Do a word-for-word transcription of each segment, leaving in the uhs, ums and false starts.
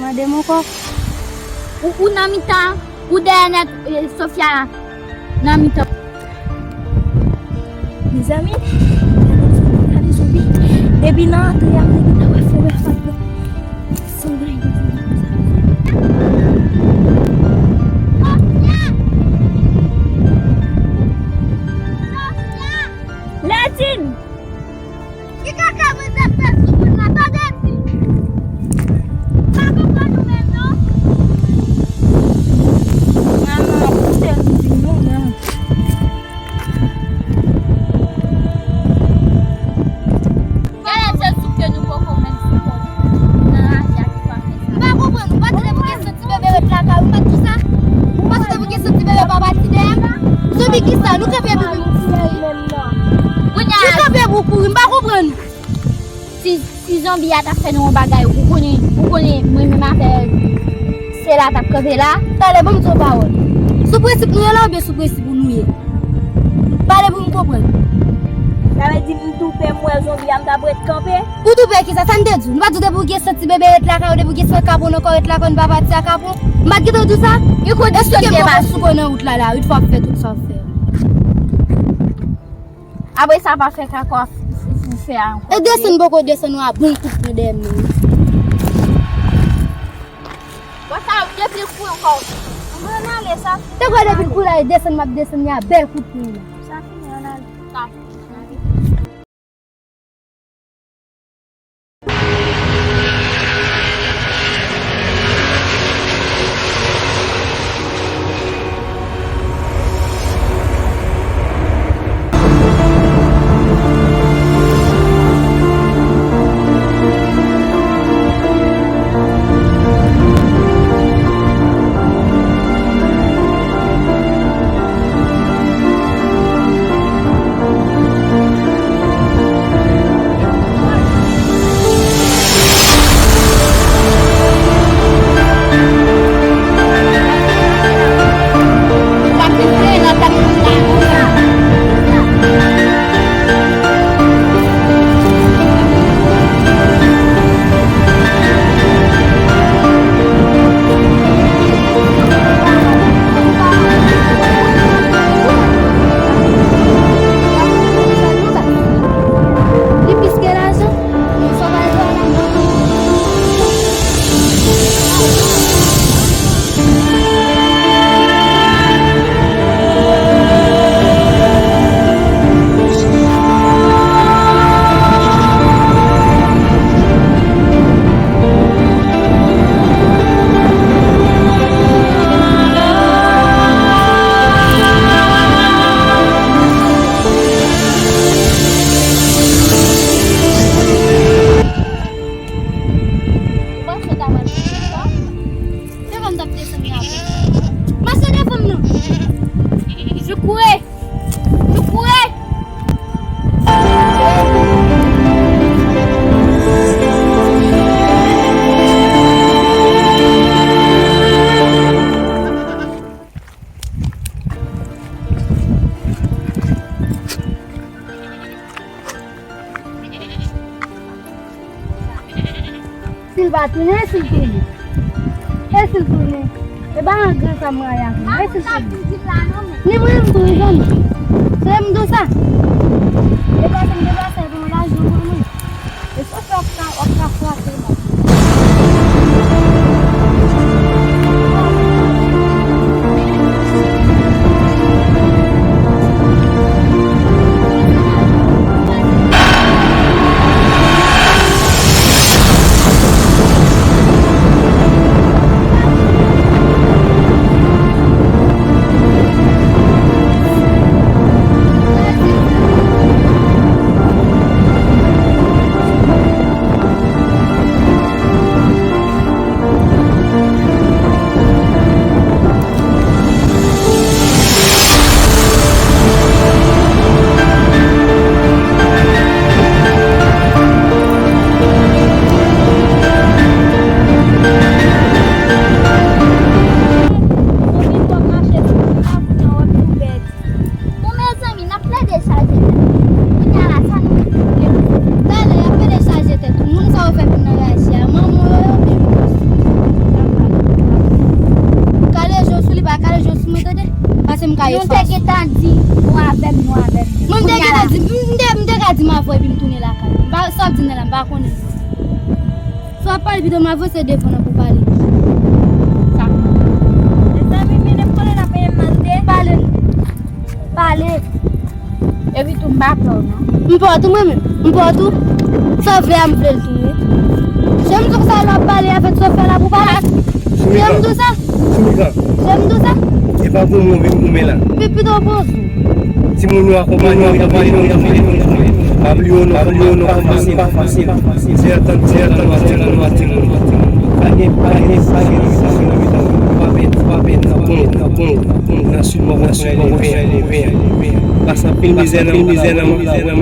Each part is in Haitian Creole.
Gade m ankò. Ou, ou nan mitan, ou dèyè nèt, e, Sofia nan mitan. Mezanmi, gade zonbi, gade zonbi. Depi nan antre a, m te gentan wè fò wè fò. Sofia! Sofia! Letine! Ki kaka mwen t ap fè sou moun la, tande di. M pa konprann ou menm non. Manman, koute m di nou menm. Gade se sou ke nou poko menm sou kò nou. Nan raje a ki pa fè sa. M pa konprann, ou pa tande pou gen ti bebe ret lakay ou, m pa t di sa? Ou pa tande pou gen ti bebe pa pati dèyè m? Zonbi ki sa? Nou kanpe epi pou kouri. Nou kanpe pou kouri, m pa konprann. Si, si zonbi a ta fè nou yon bagay, ou konnen, ou konnen mwen menm avè sela t ap kanpe la. Talè, ban m di yon pawòl. Sou prensip nou ye la oubyen sou prensip ou nou ye? Pale pou m konprann. Sa vle di m tou pè, m wè zonbi a, m t ap ret kanpe. Ou tou pè kisa? Sa n te di w? Nou pa t di w depi w gen san ti bebe ret lakay ou, depi w gen san kapon nan kò w ret lakay ou, n pa pati a kapon? M pa t gentan di w sa? Èske m poko sou kò nan wout la la, wi, fò w ap fè tout sa w ap fè. Apre sa, pa fè kaka w ap f-, f-, f-, fè a ankò. E desann poko desann, w a bon kout pwen dèyè m nan, wi. Bon, sa, depi l kouri ankò. Ann ale, sa fini. Te kwè depi l kouri la, e desann m ap desann, y a bèl kout pwen la. Sa fini, ann ale. Sa fini, ann ale. Li plis ke lajan. Ou panse w ta pral fè sa? Se kòm t ap desann la. Mache devan m nan. Jou koure. Jou koure. Si l pa tounen, e si l tounen? E si l tounen? E pa yon gran sa m rayi avè l. E si l tounen? Ni mwen menm tou, wi, zanmi. Se m di w sa. E pa sa m te pase pou yon lajan pou mwen. E sa w fè w ap ka, w ap ka frape la. Nou te gentan di, nou avè m, nou avè m. Mwen, m te gentan di, m te, m te ka di m avè w epi m tounen lakay. M pa, sa w ap di m nan la, m pa konnen. Sa w ap pale pito, m avanse devan nan pou pale. Sa. Mezanmi, men m konnen n ap menm mande. Pale. Pale. Epi tou, m pa pè w, non. M pè w tou, mwen menm. M pè w tou. Sa w vle a, m vle l tou, wi. Jan m di w sa, lè w ap pale avèk sofè la pou pale. Jan m di w sa. Jan m di w sa. E pa goumen w vin goumen la. Pi, pito w poze w. Timoun yo akonpanye w, akonpanye w, akonpanye w. Pa bliye w non, pa bliye w non, pa fasil, pa fasil. Se antann, se antann, se antann, se antann. Pa gen, pa gen, pa gen, pa gen. Pa pèdi, pa pèdi, nan pon, nan pon. Nan sid mwen konn leve. Pase anpil mizè nan, anpil mizè nan, mizè nan.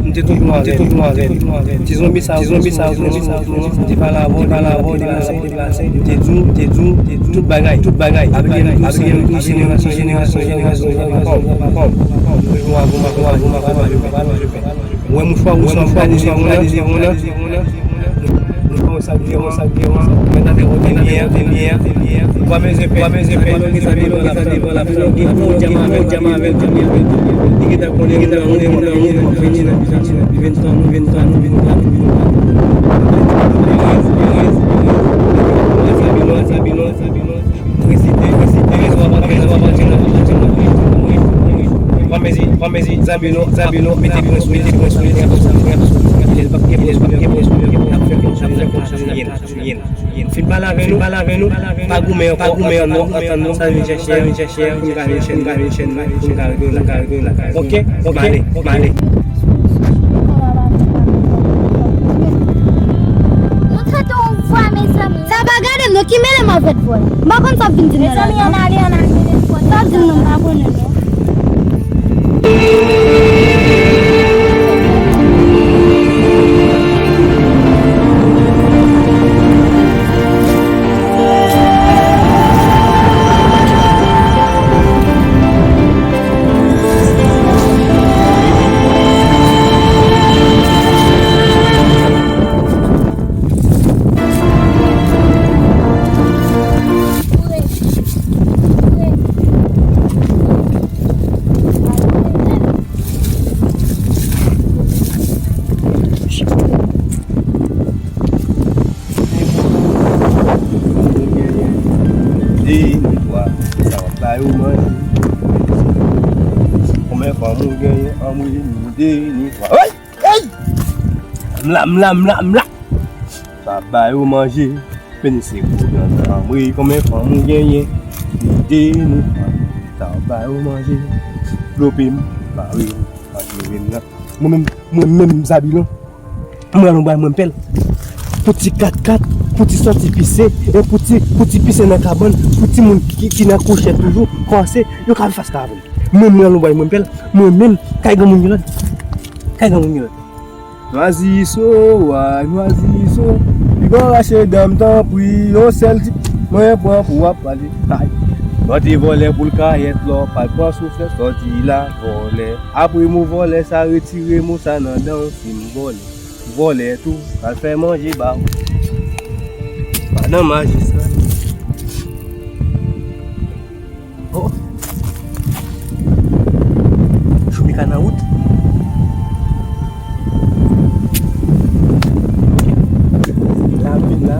M te toujou avè l, toujou avè l. Ti zonbi sa, ti zonbi sa, ti zonbi sa, m te pale avè w, te pale avè w, te deplase, deplase. M te di w, te di w, te di w, tout bagay, tout bagay. Abigail, Abigail, jenerasyon, jenerasyon, jenerasyon, jenerasyon, toujou avè w, avè w, avè w, avè w. Wè mouchwa, wè mouchwa, gade devan nan. Nou pa wè sa k gen an, sa k gen an. Mèt avèk kote l ye a, kote l ye a. Ou pa bezwen pè, ou pa bezwen pè. Lòt gen sa devan l ap fè, lòt gen fon djam avè l, fon djam avè l, fon djam avè l. Li gentan konnen moun nan, moun nan, moun nan, moun nan, vin tann, vin tann, vin tann, vin tann. Zabi non, zabi non, zabi non. Prezide, prezide, rezon ap antre, rezon ap antre, rezon ap antre. Pran mezi, pran mezi, zabi non, zabi non, mete pwen sou li, mete pwen sou li, trè atosyon, trè atosyon. Lè l p ap gen pwen sou li ankò, l ap fè konn sa l ye, l ap fè konn sa l ye. Fin pale avè nou, pale avè nou, pa goumen ankò, pa goumen ankò, antann nou, sa vin chèche a, sa vin chèche a, pou n ka jwenn chèn, pou n ka jwenn chèn, pou n ka regle lakay, regle lakay. Oke, oke, m ale, m ale. Montre ton vwa, mezanmi. Sa pa gade m non, ki mele m avèk vòlè. M pa konn sa w ap vin di m nan la. Mezanmi, ann ale, ann ale, mele m vòlè. Sa w ap di m nan, m pa konnen non. De, ni twa, sa w ap ba yo manje. Konbyen fanm ou genyen? Anmwe, ni de, ni twa. Hey! Hey! Mla, mla, mla, mla. Sa w ap ba yo manje. Vini se gwo grantan. Anmwe, konbyen fanm ou genyen? Ni de, ni twa. Sa w ap ba yo manje. Vlope m, mare m, antere m nan. Mwen menm, mwen menm, Zabilon. Mwen al yon bay mwen pèl. Pou ti kat kat, pou ti sòti pise, e pou ti, pou ti pise nan kabann, pou timoun ki, ki nan kouchèt toujou, kòmanse, yo ka fè fas ka avè m. Mwen, mwen al yon bay mwen pèl, mwen menm, kay granmoun gen lòd. Kay granmoun gen lòd. Nwaziso, wa, nwaziso, piga w rache dan m tanpri, yon sèl ti mwen pran pou w ap pale. Ay. Mande vòlè pou l kayèt lò, pa l pran souflèt, sòti la, vòlè. Apre mo vòlè sa, retire mo sa nan dan w, si m vòlè. Vòlè tou, al fè manje ba w. Madan majistra. Oh. Choumika nan wout. La, m vin la.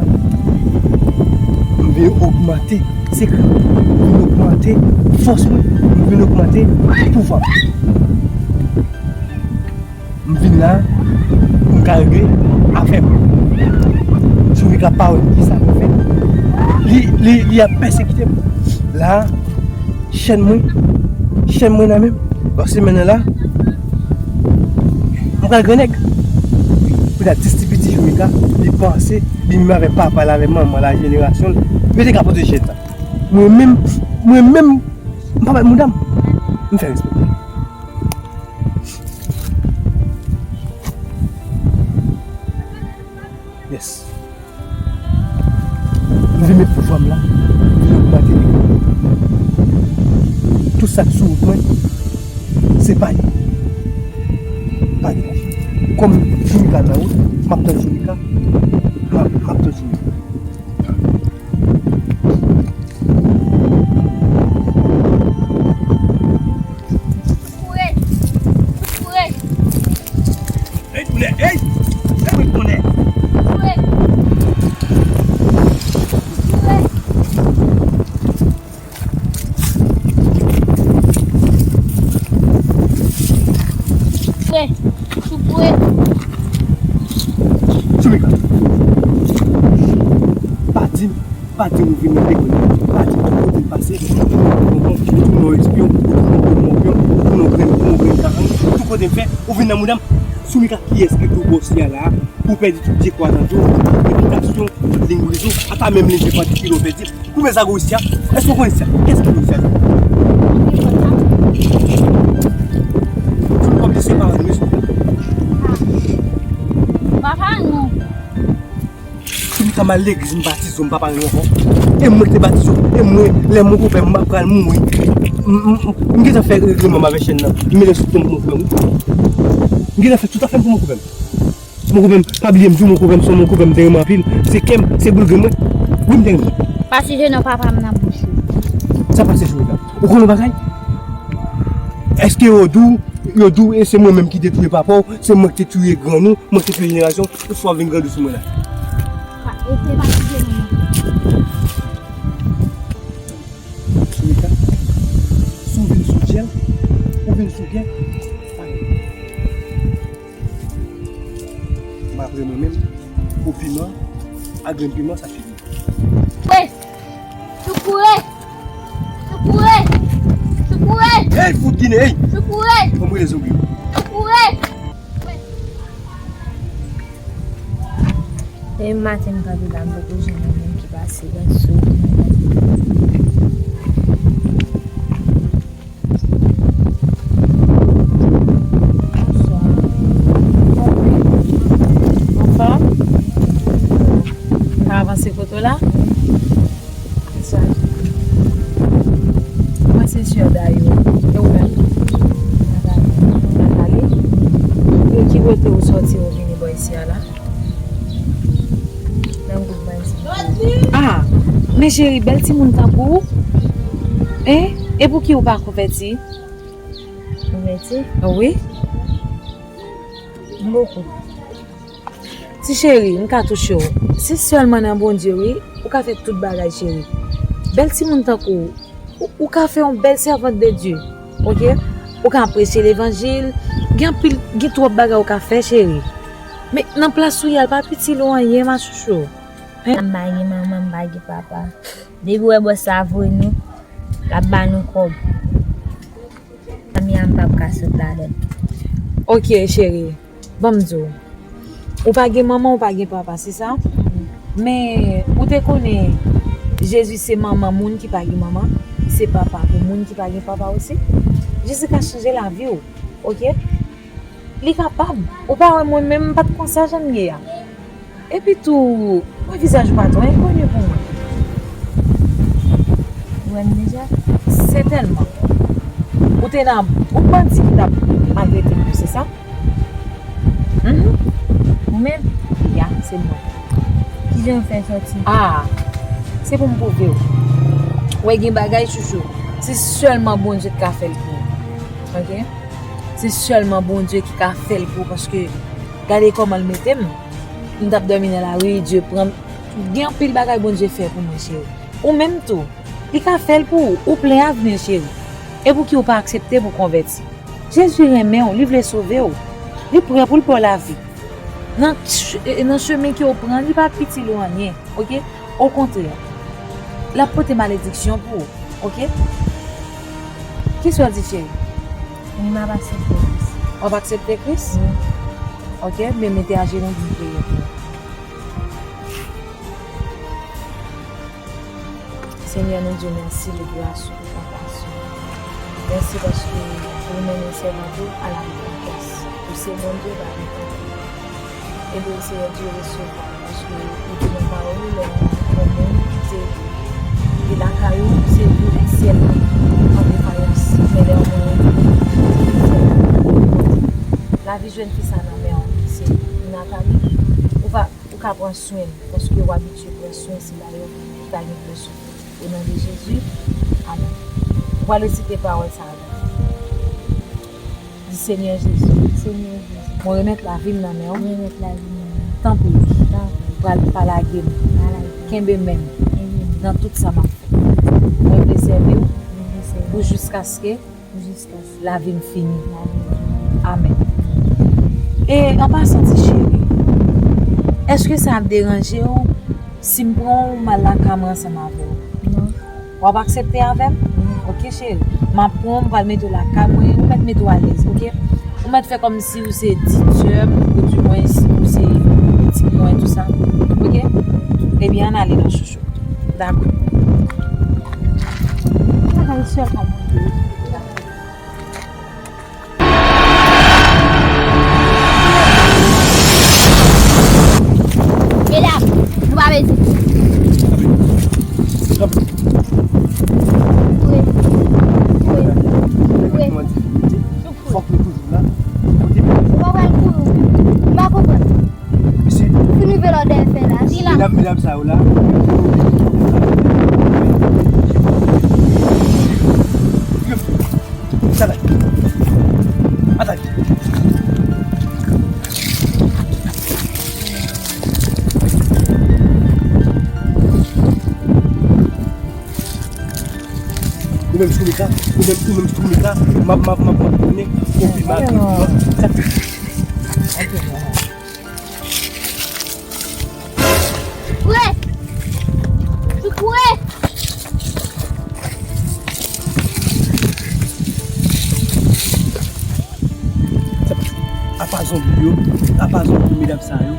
M vin ogmante sekrè mwen. M vin ogmante fòs mwen. M vin ogmante pouvwa m. M vin la pou m ka regle afè m. Choumika pa wè m, kisa pou m fè? Li, li, li ap pèsekite m. La, chèn mwen, chèn mwen nan men m. Lòske men nan la, m pral grannèg. Pou ta distribye ti Choumika, li panse, li menm avèk papa l, avèk manman l, ak jenerasyon l, yo te ka pwoteje l la. Mwen menm, mwen menm, m pa bat mouda m. M fè respè. Yes. M vin met pouvwa m la, m vin ogmante li. Tout sa k sou wout mwen, se pa li. Pa li. Kòm Choumika nan wout, m ap tann Choumika. M ap, m ap tann Choumika. Pa di m ou vin nan dekonn, pa di m tout kote m pase, ou tounen yon espyon, ou tounen yon mòpyon, ou tounen yon grenn, ou tounen yon grenn karanm, tout kote m fè, ou vin nan mouda m. Sou mika kiyès ki tou bòs li a la, ou pèdi tout je kwa tanto, repitasyon, tout liy brize, ata menm liy je kwa ki lè w pèdi. Koumen sa gwo isi a, èske w konn isi a? Kiyès ki gwo isi a? Tout kòb li se pa nou, mesye. Papa nou. Tout tan m al legliz, m batize, m pa pale ankò. E mwen ki te batize, e mwen, lè mon konpè m pral mouri. M, m, m, m gentan fè regleman m avè chèn nan. M mele sou tonm mon konpè m. M gentan fè tout afè m pou mon konpè m. Mon konpè m, pa bliye m di w, mon konpè m, se yon mon konpè m te renmen anpil. Se kè m, se boul grenn mwen. Wi, m te renmen. Pa sijè non papa m nan bouch ou. Sa pase sou la. Ou konn yon bagay? Èske yo di w, yo di w, e se mwen menm ki te touye papa w, se mwen ki te touye grann ou, mwen ki te touye jenerasyon, ou fò vin grandi sou mwen la. Pa, e se pa sijè nou. Sou mika, si w vin sou djèl, ou vin sou gè, pa gen. M apre mwen menm, pou piman, ak grenn piman, sa fini. Wè! Sekoure! Sekoure! Sekoure! Hey, fout Ginen, hey! Sekoure! Fò m rele zonbi yo. Sekoure! E maten m kanpe la, m poko jwenn yon moun ki pase, gad sou. Bonswa. Anfòm? Ou ka avanse kote w la? Sa. Mwen se sè Dayo. E ou menm? Nathalie. Nathalie. E ki kote ou sòti ou vini bò isi a la? Nan gwoup bandi. Ah, men cheri, bèl timoun tankou ou. Hein? E pouki ou pa konvèti? Konvèti? Wi. M poko. Ti cheri, m ka touche w. Se sèlman nan Bondye, wi, ou ka fè tout bagay, cheri. Bèl timoun tankou ou, ou, ou ka fè yon bèl sèvant de Dye, oke? Ou ka preche levanjil, gen anpil, gen twòp bagay ou ka fè, cheri. Men nan plas ou ye a, l pa itil ou anyen, ma chouchou. Hein? M pa gen manman, m pa gen papa. Depi w wè bòs sa voye nou, l ap ba nou kòb. Fanmi a m p ap ka sot ladan l. Oke, cheri. Ban m di w. Ou pa gen manman, ou pa gen papa, se sa? Men, ou te konnen Jezi se manman moun ki pa gen manman, se papa pou moun ki pa gen papa osi? Jezi ka chanje lavi w, oke? Li kapab. Ou pa wè mwen menm, m pa t konsa jan m ye a. Epi tou, mwen vizaj ou pa twò enkoni pou mwen. Ou wè m deja? Sètènman. Ou te nan gwoup bandi ki t ap maltrete m yo, se sa? Mhm. Ou menm? Ya, se mwen. Kijan w fè sòti? Ah, se pou m pwouve w. Wè, gen bagay, chouchou, se sèlman Bondye k ka fè l pou ou. Oke? Se sèlman Bondye ki ka fè l pou ou, paske gade kòman l mete m. M t ap dòmi nan lari, Dye pran m. Gen anpil bagay Bondye fè pou mwen, cheri. Ou menm tou, li ka fè l pou ou. Ou plen avni, cheri. E pouki ou pa aksepte pou konvèti? Jezi renmen w, li vle sove w. Li prè pou l ba w lavi. Nan ch-, nan chemen ke w pran, li pa itil ou anyen, oke? Okontrè, l ap pote malediksyon pou ou, oke? Kisa w di, cheri? Wi, m ap aksepte Kris. W ap aksepte Kris? Wi. Oke, men mete ajenou pou m priye pou ou. Senyè nou Dye, mèsi pou gras ou, pou konpasyon ou. Mèsi paske ou mennen sèvant ou a la repantans. Ou se Bondye pa gen tankou ou. Ede w, Senyè Dye, resevwa l, paske ou di nan pawòl ou, lè yon moun kite, kite lakay ou, se pou syèl la an defayans. Men lè yon moun rete, syèl la, lavi jwenn fi sa nan men w, se Nathalie. Ou va Ou ka pran swen l, paske w abitye pran swen sila yo ki pa gen pwen soufrans. O non de Jezi, amèn. Ou pral resite pawòl sa yo. Di, Senyè Jezi, Senyè Jezi, mwen remèt lavi m nan men w. Mwen remèt lavi m nan men w. Tanpri, tanpri, pral pa lage m. Pa lage m. Kenbe men m. Kenbe men m. Nan tout sa m ap fè. Mwen vle sèvi w. Mwen vle sèvi w. Pou jiskaske Pou jiskaske lavi m fini. Lavi m fini. Amèn. E an pasan, ti cheri, èske sa ap deranje w Si m pran w, m al lakay mwen ansanm avè w, w ap aksepte avè m? Oke, cheri. M ap pran w, m pral mete w lakay mwen, ou mèt mete w alèz, oke? Ou mèt fè kòmsi ou se ditè m, ou dimwens ou se pitit mwen, tou sa. Oke? Ebyen, ann ale non, chouchou. Dakò. Bagay sèl k ap mande. Medam, nou pa bezwen. Kouri. Kouri. Kouri. Fòk nou toujou la. Kote nou? Ou pa pral kouri. M pa konprann. Mesye. Ou fin rive la w dèyè fè la. Medam, medam sa yo la. Atake. Atake. Ou menm Soumika, ou menm, ou menm Soumika, m ap, m ap, m ap, m ap konnen, ou pi mal ke mwen. Sa k fèt? Kouri! Kouri! Apa zonbi yo, apa zonbi medam sa yo,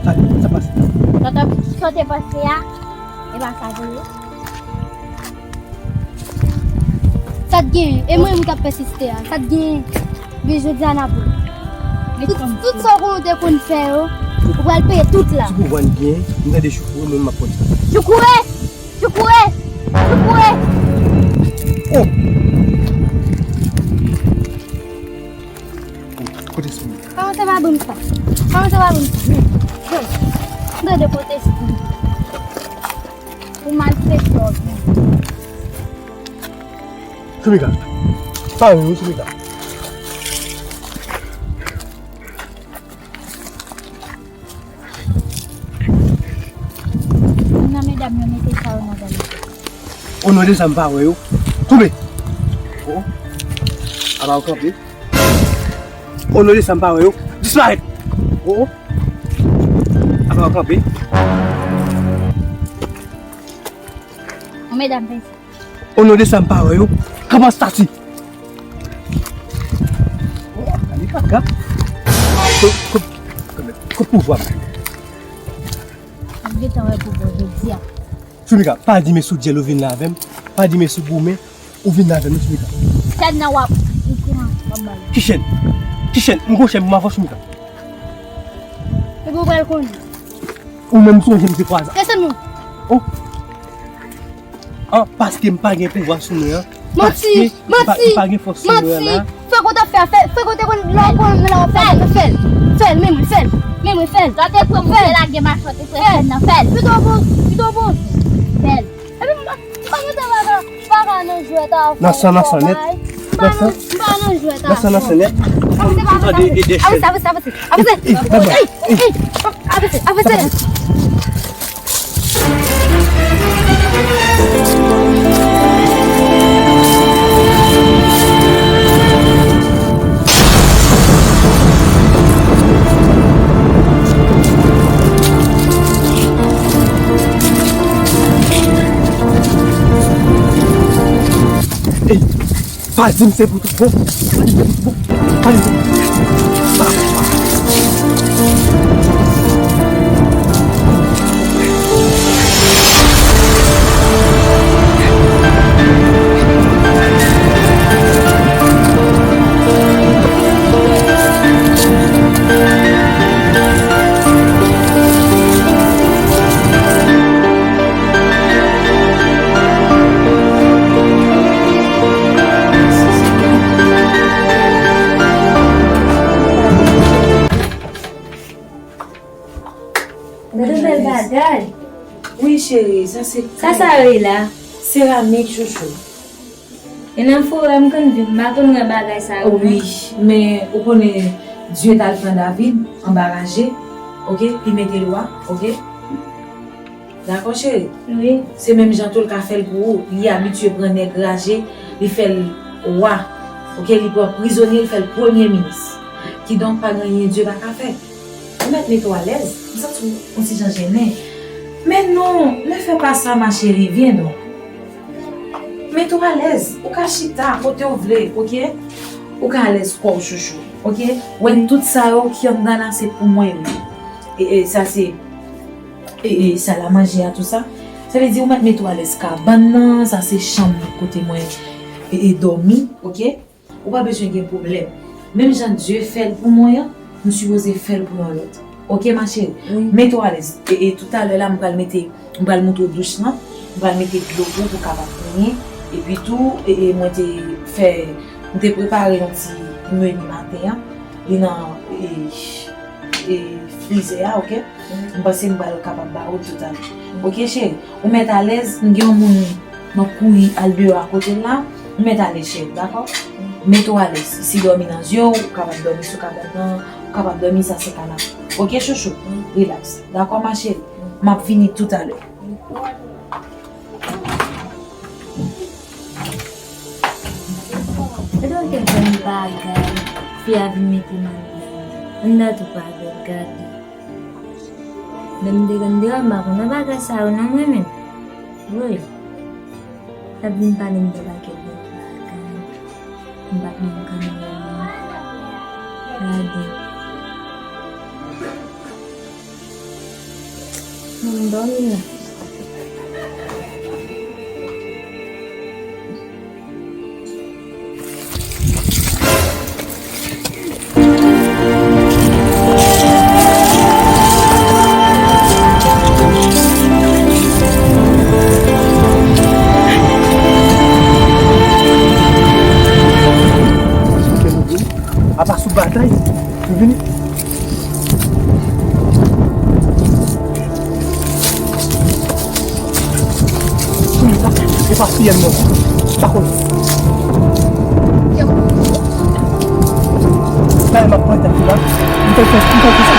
sa, sa pase? Sa t ap, sa te pase a, e pa sa vre. Sa t genyen? E mwen menm k ap pèsiste a. Sa t genyen? Men jodi a n ap wè. Tout, tout sa w konnen w te konn fè yo, ou pral peye tout la. Ti pouvwa n genyen, m tande Choukoure, mwen m ap konn sa. Choukoure! Choukoure! Choukoure! Oh! Kote espri? Kòman se pa bon sa? Kòman se pa bon sa? Bon. M tande kote espri. Ou malfektè w vin. Soumika. Pa ri non, Soumika. Youn nan medam yo mete sa yo nan valiz. O non de sa m pa wè yo. Koube. Oh. Apa w kanpe. O non de sa m pa wè yo. Disparèt. Oh. Apa w kanpe. Yon medam pensi. O non de sa m pa wè yo. Kanpe an stati. Oh, gade kaka. Kot, kot, kot pouvwa m? M gentan wè pouvwa w jodi a. Soumika, pa di mesye w dyèl ou vin la avè m. Pa di mesye w goumen. Ou vin la avè m, Soumika. Chèn nan w ap, ou pran, w ap bay. Ki chèn? Ki chèn? M gon chèn pou m avè w, Soumika. Epi w pral konnen. Ou menm sonje m se twa zan. Kèsè nou? Oh. An, paske m pa gen pouvwa sou mwen an. Manti, manti, manti. Fè kote fè, fè, fè kote konn lè w konn lè w fè, fè l, fè l, men mwen fè l, men mwen fè l. Lè w te pran mwen fè lage machan te fè fè l nan fè l. Pito bon, pito bon. Fè l. Epi m pa, m pa gentan pa ka, pa ka nan jwèt avè w. Nan san, nan san nèt. M pa nan, m pa nan jwèt avè w. Nan san, nan san nèt. Avanse, avanse, avanse. Avanse, avanse, avanse. Avanse. Ey, ey, baba. Ey, ey, avanse, avanse. Ey, pa di m se pou tout bon. Pa di m se pou tout bon. Pa di m se pou tout bon. Gade bèl bagay. Wi, cheri, sa se... Sa, sa yo ye la? Seramik, chouchou. E nan forè m konn viv, m pa konn wè bagay sa yo, non. Wi, men ou konnen Dye t al pran David anba raje, oke? Li mete l wa, oke? Dakò, cheri? Wi. Se menm jan tou l ka fè l pou ou. Li abitye pran nèg raje, li fè l wa. Oke, li pran prizonye, li fè l premye minis. Kidonk, pa gen anyen Dye pa ka fè. Ou mèt mete w alèz. M santi w yon ti jan jennen. Men non, ne fais pas ça, ma chérie, vyen non. Mete w alèz, ou ka chita kote w vle, oke? Ou ka alèz kò w, chouchou, oke? Wè, tout sa yo ki anndan la, se pou mwen yo ye. E, e, sa se, e, e, sal a manje a, tou sa. Sa vle di ou mèt mete w alèz kabann nan, sa se chanm kote mwen, e, e, dòmi, oke? Ou pa bezwen gen pwoblèm. Menm jan Dye fè l pou mwen an, nou sipoze fè l pou yon lòt. Oke, ma chérie? Wi. Mete w alèz. E, e, toutalè la, m pral mete, m pral montre w douch lan. M pral mete dlo pou ou, pou w kapab benyen. Epi tou, e, e, mwen te fè, m te prepare yon ti meni maten an. Li nan, e, e, frizè a, oke? M panse m pral kapab ba ou toutalè. Oke, cheri? Ou mèt alèz, m gen yon moun m ap kouri al deyò a kote l la. Ou mèt alèz, cheri, dakò? Mete w alèz. Si dòmi nan zye w, ou kapab dòmi sou kabann nan, ou kapab dòmi sa se kanapè. Oke, chouchou? Rilaks. Dakò, ma chérie? M ap vini toutalè. Epi w te fè m bagay, fi a vin mete m anndan. Anndan tou pa bèl, gade. Lè m te konn deyò, m pa konn nan bagay sa yo non mwen menm. Wi. L ap vin pale m de pakèt lòt bagay. M pa t menm konn li non. Gade. Mwen dòmi la. Apa sou batay, nou vini. Kounye sa, e pa fiyèl non. Sa konnen. Sa e m ap pran tèt ou la. M fè fè, m fè fè.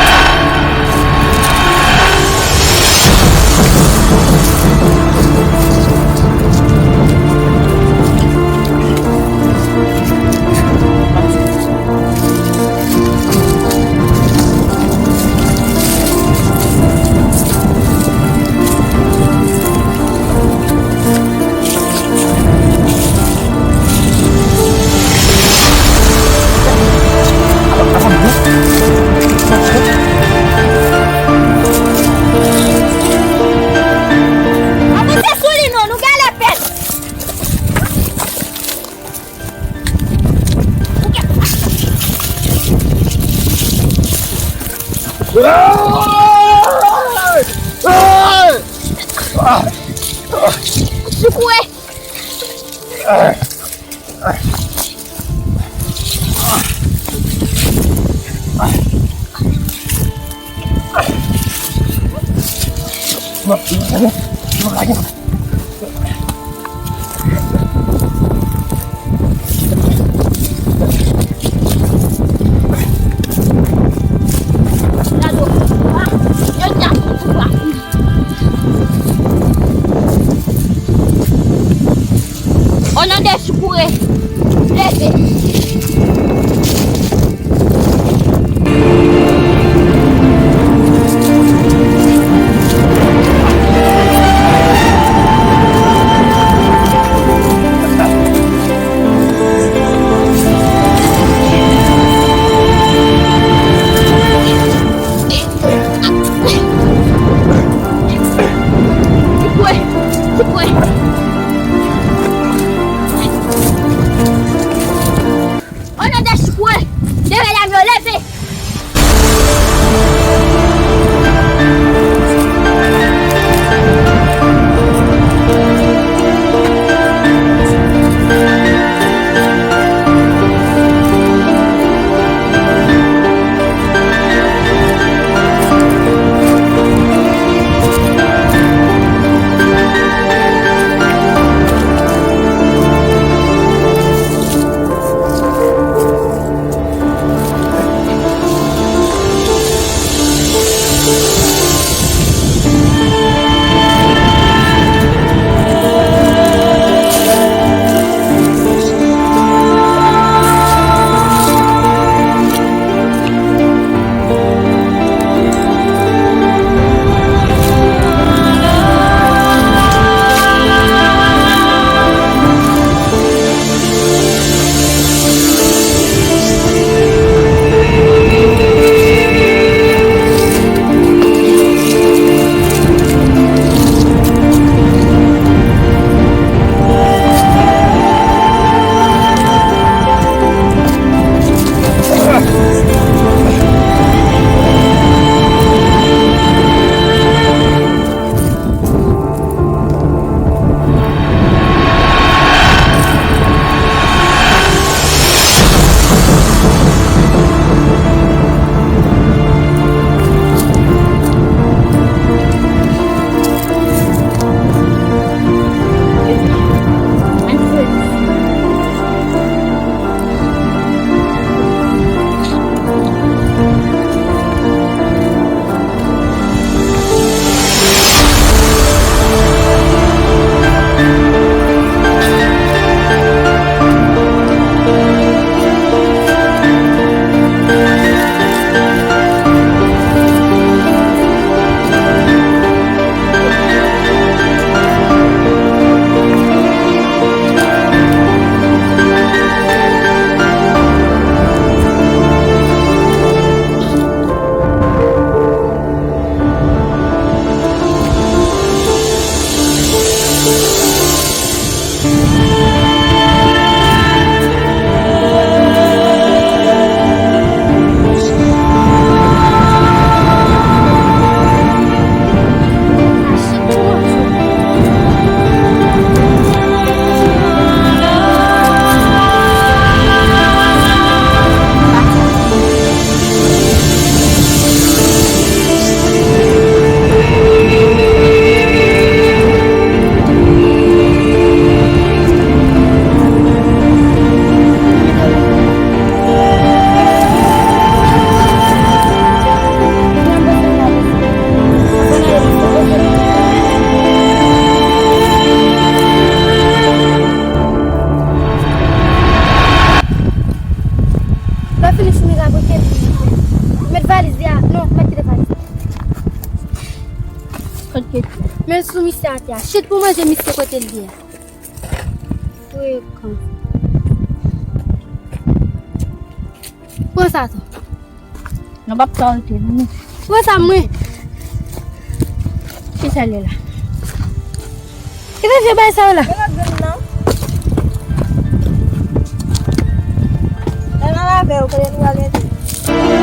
Avanse sou li non, nou genlè pèdi. Sikouye! O non de Sikouye, leve. Sikouye! Sikouye! O non de Sikouye! Leve dam yo, leve! Tya, tya. Chit pou manje misye kote l ye a. Frekan. Pran sa tou. Nou p ap ka rete, non. Pran sa mwen. Ki sa l ye la? Ki te fè bay sa yo la? Gen lòt grenn nan. Lè nan lave yo, kote nou al mete?